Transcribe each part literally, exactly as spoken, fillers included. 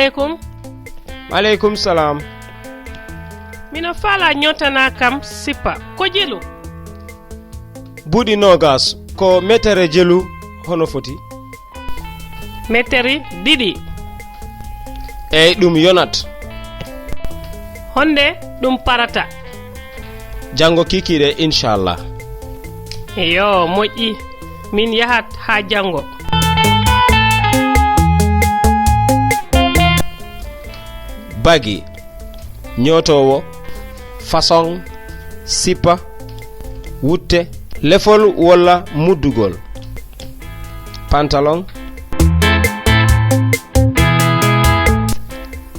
Aleykum. Aleykum salam. Mino fala ñotana kam sipa. Ko jelu? Buuɗi noogas ko metere jelu hono foti? Meteri ɗiɗi. Eey, ɗum yonat. Honde ɗum parata? Janngo kikiiɗe, inchallah. Yo, moƴƴi. Min yahat haa janngo. Bagi, ñootoowo, fasoŋ, sipa, wutte, lefol walla muddugol, pantalon,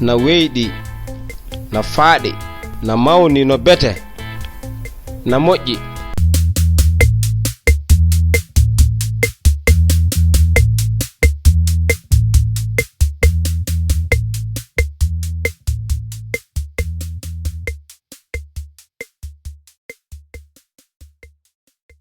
na weyɗi, na faaɗi, na mawni no bete, na moƴƴi.